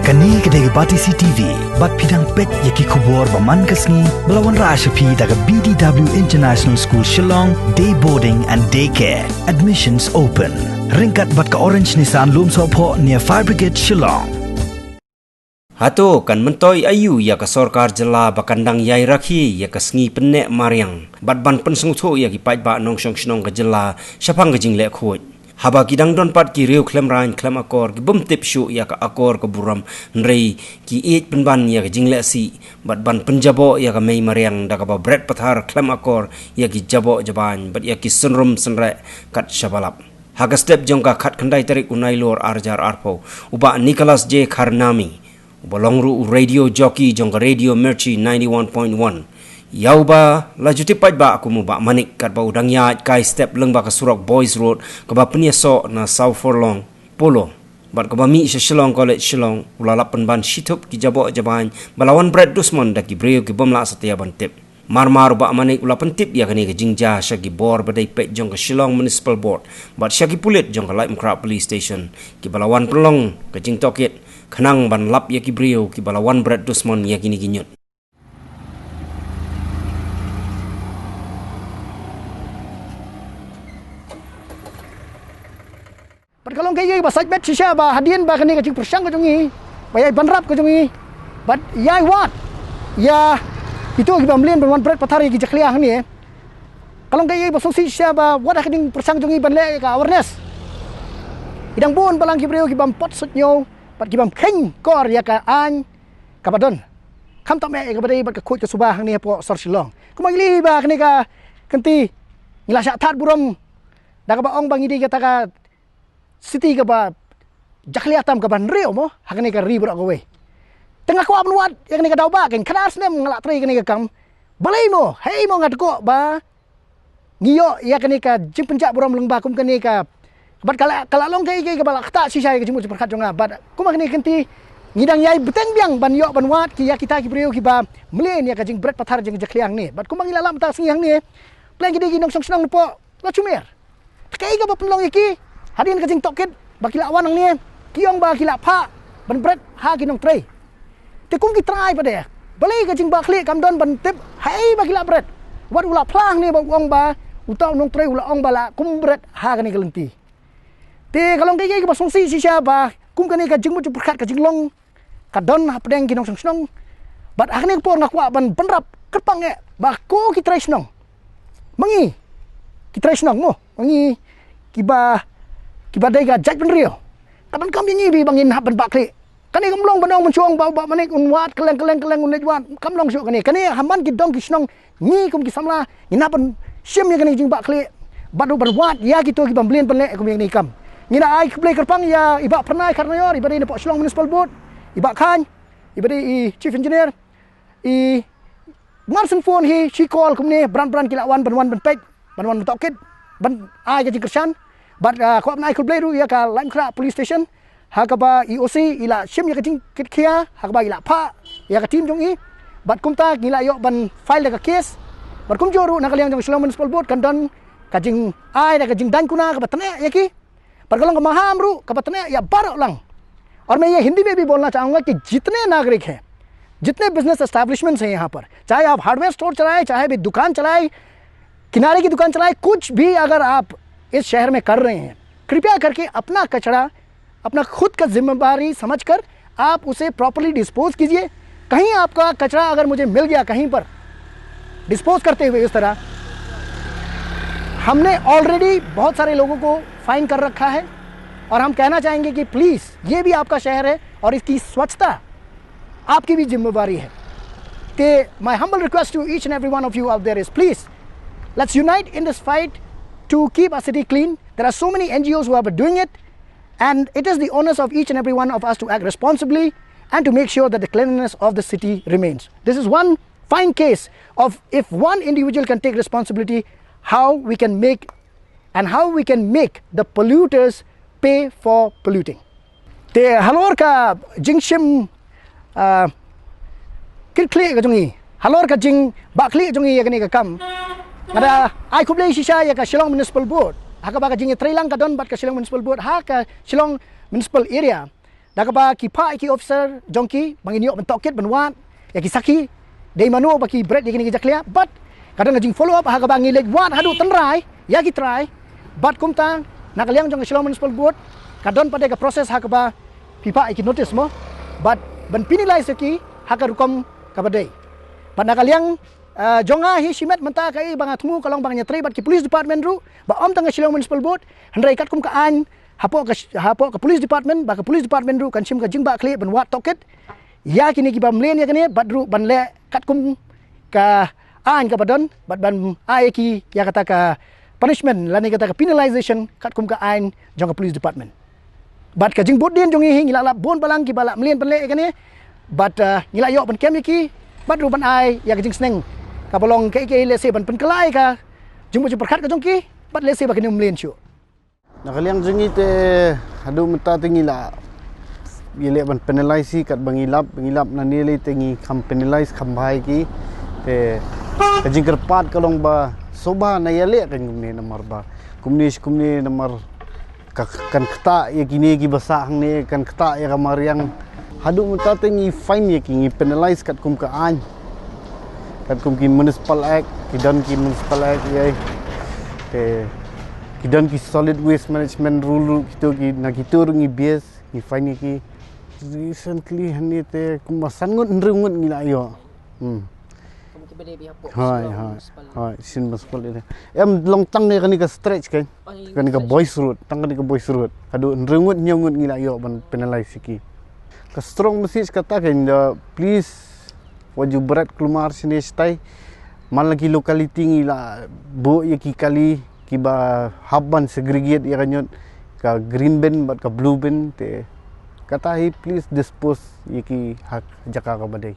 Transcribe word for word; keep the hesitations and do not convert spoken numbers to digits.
Kane ka dei ka Batesi T V, bad phi dang peit ïa ki khubor ba man ka sngi, ba la wanrah sha phi da ka B D W International School Shillong, Day Boarding and Day Care. Admissions open. Ryngkat bad ka Orange Nissan Lumsohphoh near Fire Brigade Shillong. Hato kan myntoi aïu ïa ka sorkar jylla ba kan dang ïai rakhe ïa ka sngi pynneh mariang bad ban pynsngewthuh ïa ki paidbah nongshong shnong ka jylla shaphang ka jingleh khuid? Haba ki dang don pat ki riew khlem rain khlem akor, ki bym tip shuh ïa ka akor ka burom, hynrei ki ïeit pynban ïa ka jingleh sih bad ban pynjaboh ïa ka mei mariang da kaba bret pathar khlem akor ïa ki jaboh jabain bad ïa ki synrum synreh kat shaba lap. Ha ka step jong ka khatkhyndai tarik u Nailur arhajar arphew, u Bah Nicholas J Kharnami, uba long ruh u radio jockey jong ka Radio Mirchi ninety-one point one, ïa uba la ju tip paidbah kum u Bah Manik, katba u dang ïaid kai step lyngba ka surok Boys Road kaba pynïasoh na Saw Furlong Polo bad kaba mih sha Shillong College Shillong, u la lap pynban shithup ki jaboh jabain ba la wan bret dusmon da ki briew ki bym lah satia ban tip. Marmar u Bah Manik u la pyntip ïa kane ka jingjia sha ki bor ba dei peit jong ka Shillong Municipal Board bad sha ki pulit jong ka Laitumkhrah Police Station, kiba la wan pynlong ka jingtohkit khnang ban lap ïa ki briew kiba la wan bret dusmon ïa kine ki ñiut. Bad ka long kaei kaei ba sait beit shisha ba hadien ba kane ka jingpyrshang ka jong ngi ba ïai ban rap ka jong ngi, bad ïai wad ïa kito kiba mlien ban wan bret pathar ïa ki jakhlia hangne. Ka long kaei kaei ba sngewsih shisha ba wat ha ka jingpyrshang jong ngi ban leh ka awareness. Ki dang bun balang ki briew ki bym pat suidñiew bad ki bym kheiñ kor ïa ka aiñ kaba don, khamtam eh ïa kaba dei bad ka khuid ka suba hangne hapoh sor Shillong. Kumba ngi la ïohi ba kane ka kynti ngi la shah thad burom da kaba ong ba ngi dei kata ka city kaba jakhlia tam kaba hynriew mo ha kane ka ri baroh kawei. Te nga kwah ban wad ïa kane ka daw ba kane khadar snem nga la trei kane ka kam. Balei mo, hei mo, nga tkoh ba ngi ïoh ïa kane ka jingpynjah burom lyngba kum kane ka, bad ka la, ka la long kaei kaei kaba la ktah shisha ïa ka jingmut jingpyrkhat jong nga. Bad kumba kane ka kynti ngi dang ïai bteng biang ban ïoh ban wad ki ïa kita ki briew kiba mlien ïa ka jingbret pathar jingjakhlia hangne. Bad kumba ngi la lap mynta ka sngi hangne, pleng ki dei ki nongshong shnong napoh Lachumere. Te kaei kaba pynlong ïa ki? Hadien ka jingtohkit ba ki la wan hangne, ki ong ba ki la phah ban bret ha ki nongtrei. Te kum ki trai pat de, balei ka jingbahkhlieh kam don ban tip haei ba ki la bret? Wat u la phla hangne ba u ong ba uta u nongtrei u la ong ba la kum bret ha kane ka lynti. Te ka long kaei kaei kaba sngewsih shisha ba kum kane ka jingmut jingpyrkhat ka jinglong ka don hapdeng ki nongshong shnong. Bad ha kane ka por nga kwah ban bynrap kyrpang eh ba ko ki trai shnong, ma ngi ki trai shnong mo, ma ngi kiba, kiba dei ka jaitbynriew, ka donkam ïa ngi ba ngin hap ban bahkhlieh. Kane kam long ban ong mynshuwa ba, ba Manik un wad kylleng kylleng kylleng, un leit wad, kam long shuh kane. Kane ha man ki dong ki shnong, ngi kum ki samla ngin hap ban shim ïa kane ka jingbahkhlieh bad ruh ban wad ïa kito kiba mlien ban leh kum ïa kane ka kam. Ngi la ai khublei kyrpang ïa i Bah Pyrnai Kharnaior iba dei napoh Shillong Municipal Board, i Bah Khan iba dei i Chief Engineer, i Marson Phone hi shi call kumne, bran bran ki la wan ban wan ban peit, ban wan ban tohkit, ban ai ka jingkyrshan. Bad, ah, kwah ban ai khublei ruh ïa ka Laitumkhrah Police Station ha kaba i O C i la shim ïa ka jingkitkhia, ha kaba i la phah ïa ka team jong i. Bad kumta ngi la ïoh ban file da ka case. Bad kumjuh ruh na ka liang jong Shillong Municipal Board kan don ka jingai da ka jingdaiñ kuna kaba tneh ïa ki. Bad ka long ka maham ruh kaba tneh ïa baroh lang. और मैं ये हिंदी में भी बोलना चाहूंगा कि जितने नागरिक हैं, जितने बिजनेस एस्टैब्लिशमेंट्स हैं यहाँ पर, चाहे आप हार्डवेयर स्टोर चलाएं, चाहे भी दुकान चलाएं, किनारे की दुकान चलाएं, कुछ भी अगर आप इस शहर में कर रहे हैं, कृपया करके अपना कचरा अपना खुद का जिम्मेदारी समझकर आप उसे प्रॉपरली डिस्पोज कीजिए। कहीं आपका कचरा अगर मुझे मिल गया कहीं पर डिस्पोज करते हुए इस तरह, हमने ऑलरेडी बहुत सारे लोगों को फाइन कर रखा है और हम कहना चाहेंगे कि प्लीज, ये भी आपका शहर है और इसकी स्वच्छता आपकी भी जिम्मेवारी है। कि my humble request to each and every one of you out there is, please, let's unite in this fight to keep our city clean. There are so many N G Os who are doing it, and it is the onus of each and every one of us to act responsibly and to make sure that the cleanliness of the city remains. This is one fine case of if one individual can take responsibility, how we can make and how we can make the polluters pay for polluting. Te halor ka jingshim, ah, kit khlieh ka jong i, halor ka jingbahkhlieh jong i ïa kane ka kam, nga da ai khublei shisha ïa ka Shillong Municipal Board ha kaba ka jingïatreilang ka don bad ka Shillong Municipal Board ha ka Shillong Municipal Area. da kaba ki phah ïa ki officer jong ki ba ngin ïoh ban tohkit ban wad ïa ki sakhi, dei mano ba ki bret ïa kine ki jakhlia, bad ka don ka jing follow up ha kaba ngi leit wad haduh tynrai ïa ki trai. Bad kumta na ka liang jong ka Shillong Municipal Board ka don pat de ka process ha kaba phi phah ïa ki notice mo, bad ban penalize ïa ki ha ka rukom kaba dei. Bad na ka liang, ah, jong nga hi shimet mynta kaei ba nga thmu ka long ba ngan ïatrei bad ki police department ruh, ba ym tang ka Shillong Municipal Board, hynrei katkum ka aiñ hapoh ka, hapoh ka police department, ba ka police department ruh kan shim ka jingbahkhlieh ban wad tohkit ïa kine kiba mlien ïa kane, bad ruh ban leh katkum ka aiñ kaba don, bad ban ai ïa ki ïa kata ka punishment lane kata ka penalization katkum ka aiñ jong ka police department. Bad ka jingbuddien jong ngi hi, ngi la lap bun balang kiba la mlien ban leh ïa kane, bad, ah, ngi la ïoh ban kem ïa ki, bad ruh ban ai ïa ka jingsneng kaba long kaei kaei, lehse ban pynkylla ïa ka jingmut jingpyrkhat ka jong ki, bad lehse ba kine ym mlien shuh. Na ka liang jong ngi te, haduh mynta te ngi la ïaleh ban penalize hi, katba ngi lap, ngi lap nangne lei te ngi kham penalize kham bha ïa ki. Te ka jingkyrpad ka long ba sngewbha na ïaleh kan kumne, namar ba kumne shi kumne namar ka, kan ktah ïa kine kiba sah hangne, kan ktah ïa ka mariang. Haduh mynta te ngi fine ïa ki, ngi penalize katkum ka aiñ, katkum ki Municipal Act, ki don ki Municipal Act ïa. Te ki don ki Solid Waste Management Rule ruh, kito ki, na kito ruh ngi base, ngi fine ïa ki. Recently hangne te kumba san ngut hynriew ngut ngi la ïoh. Hmm. Kum kiba dei beit hapoh Shillong Municipal. Hooid, Shillong Municipal area. Em long tang ne kane ka stretch kan. Kane ka Boyce Road, tang kane ka Boyce Road. Haduh hynriew ngut hynñiew ngut ngi la ïoh ban penalize ïa ki. Ka strong message kata kan da, please, wat ju bret kulmar shane shatai. Man la ki locality ngi la buh ïa ki kali kiba hap ban segregate ïa ka ñiut, ka green bin bad ka blue bin, te kata hi please dispose ïa ki ha jaka kaba dei.